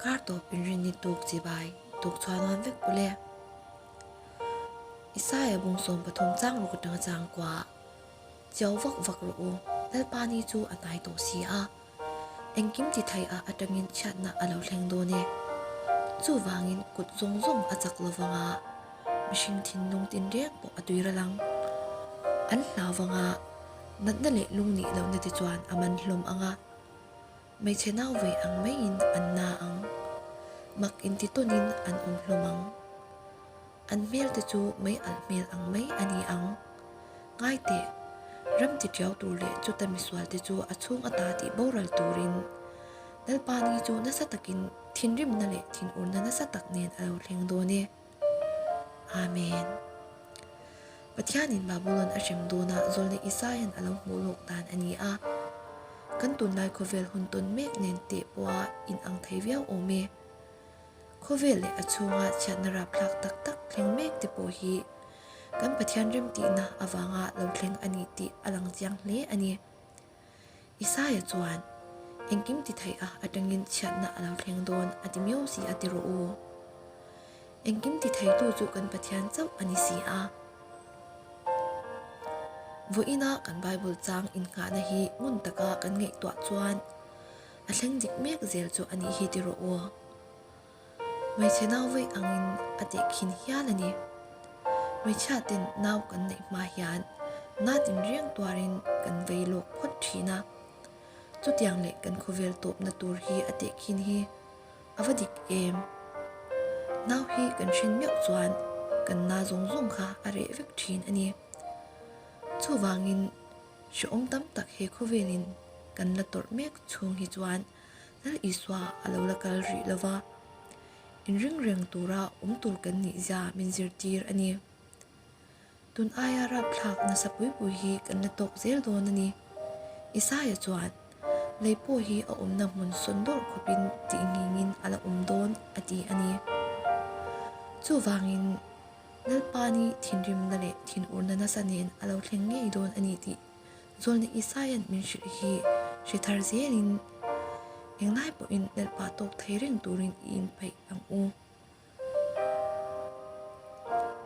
Kar tawp inrinni tuk chibai tuk chhuan vek ule. Isaia bung 13 chang ruk atanga chang kua chiau vak vak rawh u, Lalpa ni chu a hnai tawh si a, engkim ti thei ah atangin chhiatna a lo thleng dawn e. Chuvangin kut zawng zawng a chak lo vang a, mihring thinlung tinreng pawh a tui ral ang. An hlau vang a, natna leh lungnih lohna te chuan a man hlawm ang a. Hmeichhe nau ve ang maiin an na ang. Mak inti tawnin an awm hlawm ang. An hmel te chu mei alh hmel ang mai a ni ang. Ngai teh, ram ti tiau tur leh chuta misual te chu a chhung ata tih boral turin Lalpa ni chu nasa takin thinrimna leh thinurna nasa tak nen a lo thleng dawn e. Amen. Pathianin Babulon a hrem dawna zawlna Isaia'n a lo hmuh lawk dan a ni a. Kan tunlai khawvel hun tawn mek nen teh pawha inang thei viau awm e. Khawvel leh a chhunga chhiatna rapthlak tak tak thleng mek te pawh hi kan Pathian remtihna avanga lo thleng a ni tih a lang chiang hle a ni. Isaia chuan, Engkim ti theih a atangin chhiatna a lo thleng dawn a ti miau si a ti rawh u. Engkim ti theitu chu kan Pathian chauh a ni si a. Vawiina kan Bible chang innghahna hi ngun taka kan ngaihtuah chuan a thleng dik mek zel chu a nih hi ti rawh u. Hmeichhe nau vaih angin a tehkhin hial a ni. Hmeichhia ten nau kan neih hma hian na tinreng tuarin kan vei lawk phawt thin a. Chutiang leh kan khawvel tawpna tur hi a tehkhin hi a va dik em? Nau hi kan hrin meuh chuan kan na zawng zawng kha a reh vek thin a ni. Chuvangin hrehawm tam tak he khawvelin kan la tawrh mek chhung hi chuan Lal Isua a lo la kal rih lo va, inring reng tura awm tur kan nih zia min zirtir a ni. Tun aia rapthlak nasa pui pui hi kan la tawk zel dawn a ni. Isaia chuan, Lei pawh hi a awmna hmun sawn dawrh khawpin tih ngingin a la awm dawn a ti a ni. Chuvangin, Lalpa ni thinrimna leh thinurna nasa nen a lo thleng ngei dawn a ni tih Zawlna Isaia'n min hrilh hi hre thar zelin englai pawhin Lalpa tawk thei reng turin i inpeih ang u.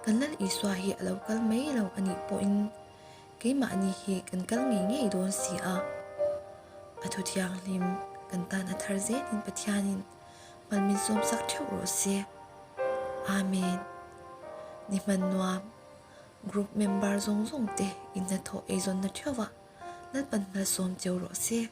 Kan Lal Isua hi a lo kal mai lo a nih pawhin keimahni hi kan kal ngei ngei dawn si a. A thu thianghlim kan tan a thar zelin Pathianin hman min sawmsak theuh rawh se. Amen. Ni hman nuam. Group member zawng zawng te in hnathawh eizawnna theuh a, Lalpan hmalsawm cheu rawh se.